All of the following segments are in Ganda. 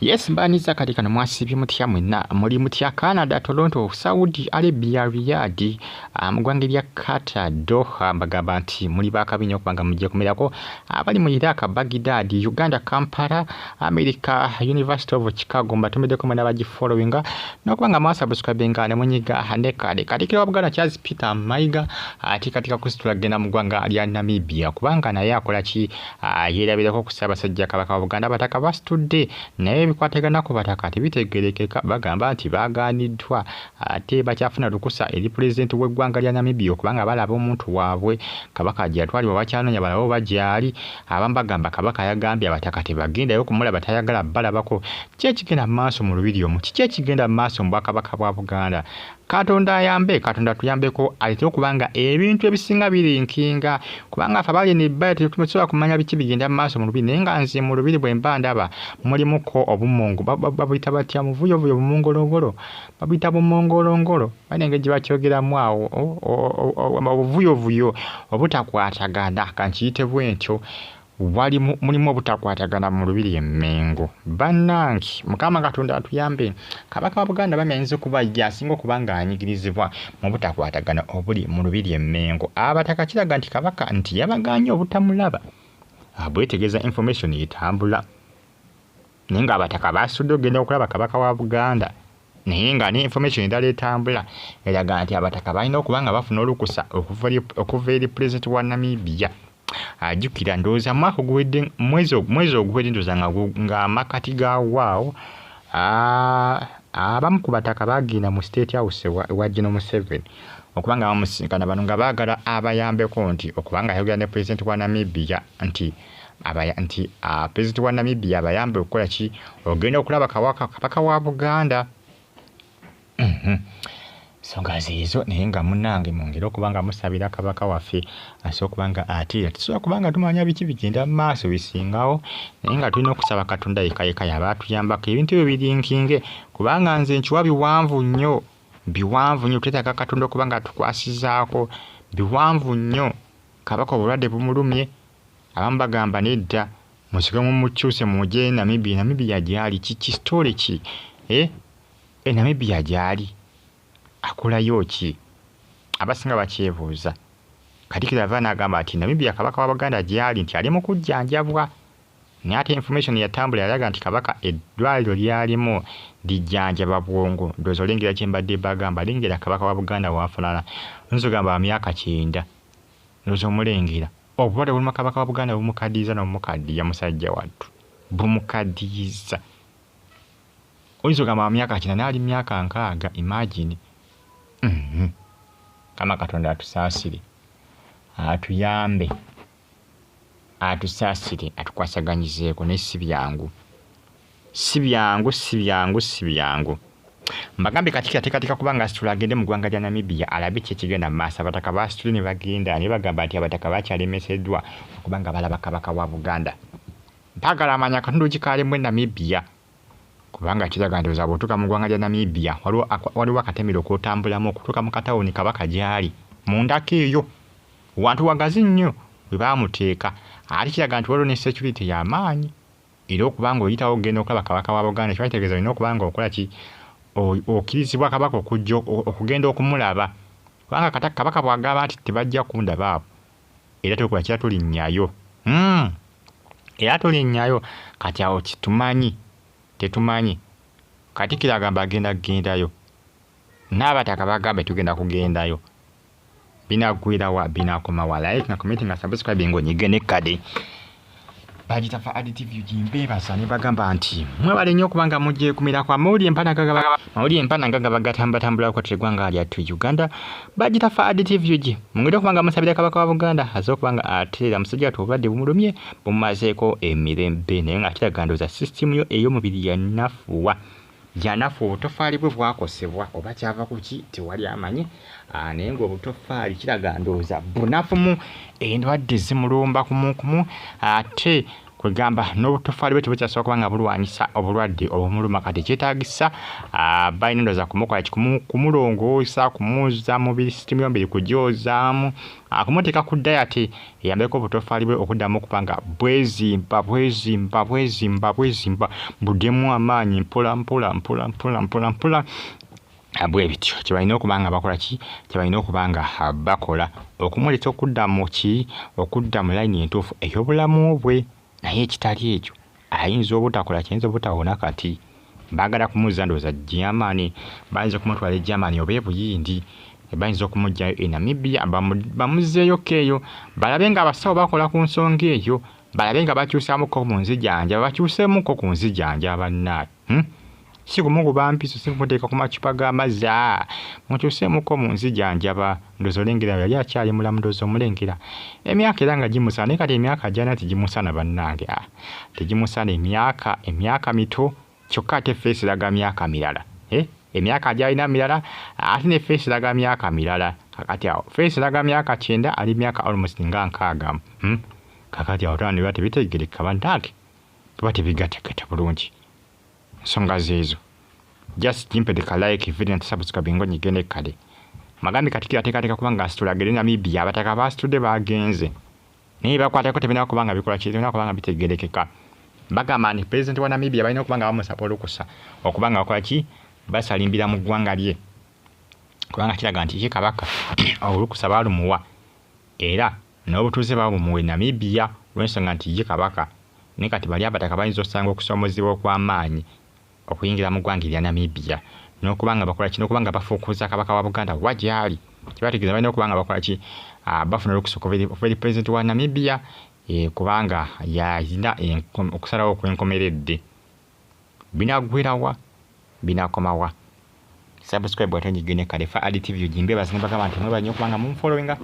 Yes, mbaaniza kati kano. Mwasiibye mutya mwenna? Muli mutya Canada, Toronto, Saudi Arabia, Riyadh, mu ggwanga erya Qatar, Doha? Mbagamba nti muli bakabi nnyo okubanga mujja kumerako abali mu Iraq, Baghdad, Uganda, Kampala, America, University of Chicago. Mbatumiddeko mwena bagifollowinga n'okuba nga mwasubscribinga ne munyiga ne kale. Katikkiro wa Buganda Charles Peter Mayiga atikatika kusitula kugenda mu ggwanga lya Namibia kubanga naye akola ki? Yeerabirako ku Ssaabasajja Kabaka wa Buganda. Abataka basitudde, naye ebikwatagana ku bataka tebitegeerekeka. Bagamba nti baagaaniddwa ate bakyafuna lukusa eri pulezidenti w'eggwanga lya Namibia okubanga balaba omuntu waabwe Kabaka gye yatwalibwa. Bakyanoonya balabe oba gy'ali. Abamu bagamba Kabaka yagambye abataka tebagendayo kumulaba, tayagala balabako. Ki ekigenda mu maaso mu lubiri omwo? Kiki ekigenda mu maaso mu Bwakabaka bwa Buganda? Katonda ayambe, Katonda atuyambeko, aleete okuba nga ebintu ebisinga birinkinga, kubanga ffe abali eno ebbali tetusobola kumanya biki bigenda mu maaso mu lubiri. Naye nga nze mu lubiri bwe mba ndaba mulimuko obumongo, babuyita batya? Muvuyovuyo, bumongolongolo, babuyita bumongolongolo, balina engeri gye bakyogeramu awo, obuvuyovuyo obutakwatagana, kankiyite bwentyo. Walimu mulimu obutakwatagana mu lubiri e Mmengo. Bannange, Mukama Katonda atuyambe. Kabaka wa Buganda bambi ayinza okuba ye asinga okuba ng'anyigirizibwa mu butakwatagana obuli mu lubiri e Mmengo. Abataka kiraga nti Kabaka nti yabagaanye obutamulaba. Bwetegeeza information etambula. Naye ng'abataka basudde okugenda okulaba Kabaka wa Buganda. Naye nga ne information endala etambula eraga nti abataka balina okuba nga bafuna olukusa okuva eri pulezidenti wa Namibia. Ajjukira ndowooza mwaka oguwedde, mwezi oguwedde, ndowooza nga amakati ga waawo, abamu ku bataka baagenda mu State House ewa General Museveni okuba nga bamusinkana. Bano nga baagala abayambeko nti okuba nga ayogera ne pulezidenti wa Namibia nti pulezidenti wa Namibia abayambe okukola ki? Ogenda okulaba Kabaka wa Buganda. Ensonga zeezo, naye nga munnange mwongere okuba nga musabira Kabaka waffe asobole okuba nga ateera. Tetusobola kuba nga tumanya biki bigenda mu maaso bisingawo, naye nga tulina okusaba Katonda yekka yekka y'aba atuyambako ebintu ebyo birinkinge, kubanga nze nkiwa biwanvu nnyo, biwanvu nnyo. Twetaaga Katonda okuba nga atukwasizaako, biwanvu nnyo. Kabaka obulwadde bumulumye, abamu bagamba nedda, musooke mumukyuse mumugye e Namibia. Namibia gy'ali ki story ki? Eh? E Namibia gy'ali akolayo ki? Abasinga bakyebuuza. Katikkiro ava n'agamba nti Namibia Kabaka wa Buganda gy'ali nti ali mu kujjanjabwa. Naye ate information yatambula yalaga nti Kabaka eddwaliro ly'alimu lijjanjaba bwongo. Ndowooza olengera kye mbadde mbagamba, lengera Kabaka wa Buganda w'afaanana. Oyinza ogamba wa myaka 90. Ndowooza omulengera. Obulwadde buluma Kabaka wa Buganda bumukaddiyiza n'omukaddiya musajja wattu. Bumukaddiyiza. Oyinza ogamba wa myaka 90 naye ali myaka 60, imagine. Mukama Katonda atusaasire, atuyambe, atusaasire, atukwasaganyizeeko, naye si byangu. Si byangu, si byangu, si byangu. Mbagambye Katikkiro ateekateeka kuba ng'asitula agende mu ggwanga lya Namibia alabe ki ekigenda mu maaso. Abataka baasitule ne bagenda naye bagamba nti abataka bakyalemeseddwa okuba nga balaba Kabaka wa Buganda. Baagala amanya akatundu ki k'alimu e Namibia kubanga kiraga nti ndowooza bw'otuuka mu ggwanga lya Namibia waliwo akatemero k'otambulamu okutuuka mu katawuni Kabaka gy'ali mundako eyo. Wantu wagazi nnyo we baamuteeka ate kiraga nti waliwo ne security ya maanyi era okuba ng'oyitawo okugenda okulaba Kabaka wa Buganda kiba kitegeeza olina okuba ng'okola ki? Okkirizibwa Kabaka okujja okugenda okumulaba kubanga Kabaka bw'agamba nti tebajja kundaba abo era tokola kira tulinnyayo. Era tulinnyayo kati awo kitumanyi tetumanyi. Katikkiro agamba agenda kugendayo n'abataka bagambe tugenda kugendayo. Binaggwera wa? Binaakoma wa? Like nga comment nga subscribe ng'onyige n'ekkade. Bagita fa additive UG mbeebaza ne bagamba nti mwebale nnyo okuba nga mugyeekumirako amawulire empana nga gaba gatambatambula okukwatira eggwanga lyattu Uganda. Bagita fa additive UG. Mungeri okuba nga musabira Kabaka wa Buganda aze okuba nga atereera. Musajja wattu obulwadde bumulumye, bumumazeeko emirembe, naye nga kiraga ndowooza sisitimu yo ey'omubiri yanafuwa, yanafu, obutofaali bwe bwakosebwa oba kyava ku ki tewali amanyi, naye ng'obutofaali kiraga ndowooza bunafumu, endwadde zimulumba kumukumu ate. Kwegamba n'obutoffaali bwe tebukyasobola kuba nga bulwanyisa obulwadde obumuluma. Kati kyetaagisa balina ndowooza kumukola ki, kumulongoosa, kumuzza mubiri, sisitimu y'omubiri kugyozaamu, kumuteeka ku diet eyambeko obutoffaali bwe okuddamu okuba nga bwezimba, bwezimba, bwezimba, bwezimba, buddemu amaanyi mpola mpola mpola mpola mpola mpola. Bwe bityo kye balina okuba nga bakola ki, kye balina okuba nga bakola okumuleeta okudda mu ki, okudda mu layini entuufu ey'obulamu bwe. Naye ekitali ekyo ayinza obutakola, kiyinza obutawona. Kati baagala kumuzza ndowooza Germany, bayinza okumutwala e Germany oba e Buyindi, bayinza okumuggyayo e Namibia bamuzzeeyoko eyo, balabe nga abasawo bakola ku nsonga eyo, balabe nga bakyusaamuko mu nzijanjaba, bakyuseemuko ku nzijanjaba bannaaye, Si kumukuba mpiso, si kumuteeka ku macupa g'amazzi, mukyuseemuko mu nzijanjaba. Ndowooza olengera yali akyali mulamu, ndowooza omulengera emyaka era nga gimusaana, naye kati emyaka gy'alina tegimusaana bannange, tegimusaana. Emyaka mito, kyokka ate face eraga myaka mirala, emyaka gy'alina mirala ate ne face eraga myaka mirala. Kakati awo face eraga myaka 90, ali myaka almost nga 60. Kakati awo tolaba biba tebitegeerekeka bannange, biba tebigattagatta bulungi nsonga zeezo. Just gimpede ka like video nti subscribe ngo nyigende kale. Magambi Katikkiro ateekateeka kuba nga asitula agende Namibia. Abataka baasitudde bagenze, naye bakwatako tebirina kuba nga bikola ki, tebirina kuba nga bitegeerekeka. Bagamba nti pulezidenti wa Namibia balina okuba nga bamusaba olukusa okuba nga bakola ki, basalimbira mu ggwanga lye, kubanga kiraga nti ye kabaka, olukusa baalumuwa era n'obutuuze baabumuwa e Namibia olw'ensonga nti ye kabaka. Naye kati bali abataka bayinza osanga okusoomozebwa okw'amaanyi okuyingira mu ggwanga erya Namibia n'okuba nga bakola ki, n'okuba nga bafuukuza kabaka wa Buganda wa gy'ali. Kibategeeza balina okuba nga bakola ki, bafuna olukusa okuva eri pulezidenti wa Namibia, kubanga yalina okusalawo okw'enkomeredde. Binaggwerawa? Binakomawa? Subscribe ate onyigene kale fa Ali TV ugimbe bazine bagamba nti mwebale nnyo okubanga munfollowinga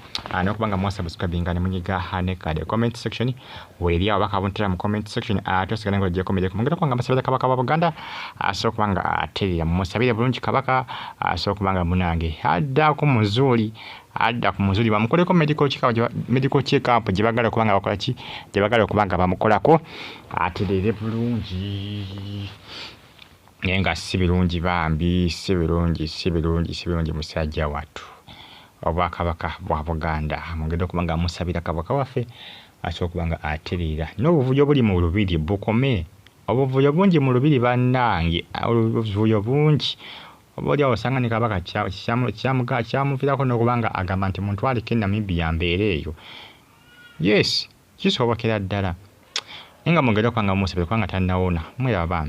n'okubanga mwasubscribinga ne munyiga ne kale comment section weeri awo bakabuntera mu comment section, ate osigale nga ogyekomereko mugenda kubanga musabira kabaka wa Buganda asobola okuba nga aterera. Mumusabire bulungi kabaka asobola okuba nga munange adda ku muzuuli, adda ku muzuuli, bamukoleko medical check up gye bagala okuba nga bakola ki, gye bagala okuba nga bamukolako aterere bulungi. Naye nga si birungi bambi, si birungi, si birungi, si birungi musajja wattu. Obwakabaka bwa Buganda mugenda okuba nga musabira kabaka waffe asobola okuba nga atereera, n'obuvuyo buli mu lubiri bukome. Obuvuyo bungi mu lubiri bannange, obuvuyo bungi, oba oli awo osanga ne kabaka kyamuviirako n'okuba nga agamba nti muntwaleko e Namibia mbeere eyo. Yes, kisobokera ddala, naye nga mugende okuba nga mumusabira kubanga tannawona. Mweraba bambi.